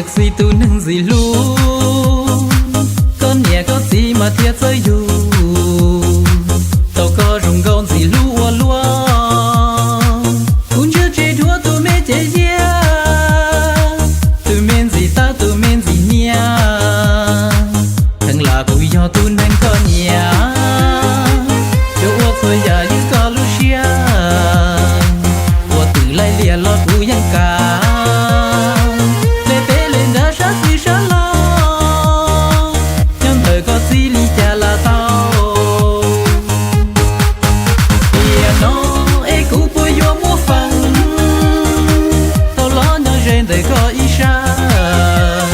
Xwm txij tus neeg ntxim hlub, koj niam koj txiv mas thiaj txawj yug, tau koj zoo nkauj ntxim hlub ua luaj. Kuv ntsia tsis dhuav tus me ces yiag, tus me ntxim tab tus me ntxim hniab. Kheev lam kuv yog tus neeg koj nyiam, yuav ua txhua yam ywj koj lub siab. Ua twm laij liam los kuv yeej kam, le peb le nrab sab txij sab laug, nyob ntawm koj txib li cas lam tau. Tiam no es kuv puas yuav muaj feem tau los nyob ze ntawm koj ib sab.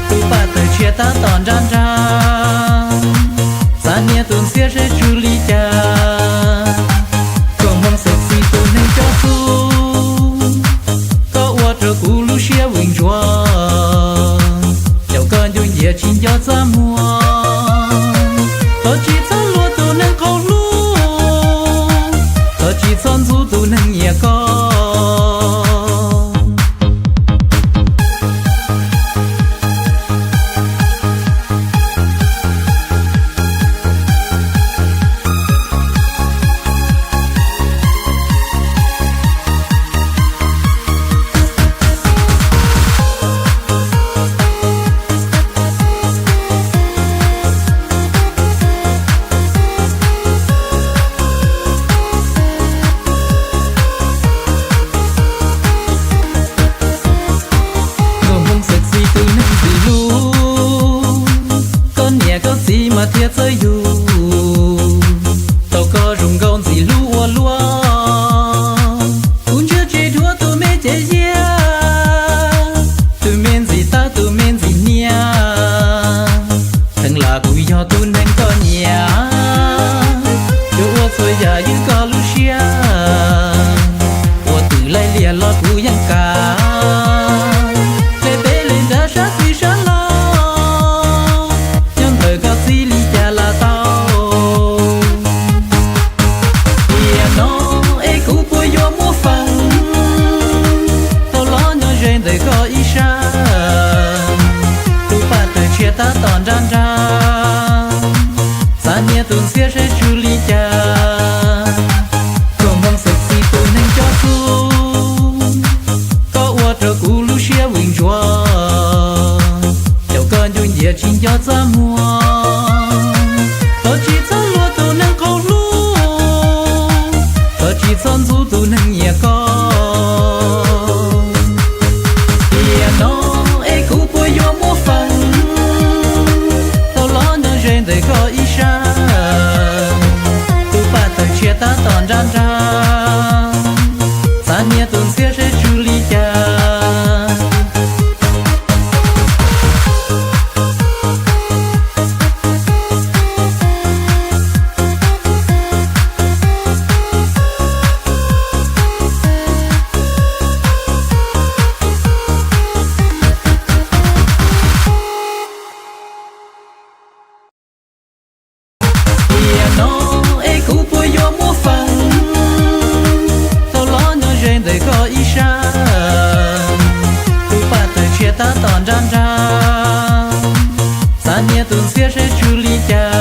Tus paj tawg tshiab tab tom nrab nrab, xav hnia tus ntxhiab seb tsw li cas. Koj hmoob sexy tus neeg coj xu, koj ua rau kuv lub siab vwm ntsuav. Caum koj ncuj nyiam tsis nco txaj muag, thov tsis txhob luag tus neeg qaug hlub, thov tsis txhob ntxub tus neeg nyiam koj. Koj hmoob sexy tus neeg ntxim hlub, koj niam koj txiv mas thiaj txawj yug, tau koj zoo nkauj ntxim hlub ua luaj. Kuv ntsia tsis dhuav tus me ces yiag, tus me ntxim tab tus me ntxim hniab. Kheev lam kuv yog tus neeg koj nyiam, yuav ua txhua yam ywj koj lub siab. Ua twm laij liam los kuv yeej kam, le peb le nrab sab txij sab laug, nyob ntawm koj txib li cas lam tau. Tiam no es kuv puas yuav muaj feem tau los nyob ze ntawm koj ib sab. Tus paj tawg tshiab tab tom nrab nrab, xav hnia tus ntxhiab seb tsw li cas. Koj hmoob sexy tus neeg coj xu, koj ua rau kuv lub siab vwm ntsuav. Caum koj ncuj nyiam tsis nco txaj muag, thov tsis txhob luag tus neeg qaug hlub, thov tsis txhob ntxub tus neeg nyiam koj. Tiam no es kuv puas yuav muaj feem tau los nyob ze ntawm koj ib sab. Tus paj tawg tshiab tab tom nrab nrab, xav hnia tus ntxhiab seb tsw li cas. Tiam no es kuv puas yuav muaj feem tau los nyob ze ntawm koj ib sab. Tus paj tawg tshiab tab tom nrab nrab, xav hnia tus ntxhiab seb tsw li cas.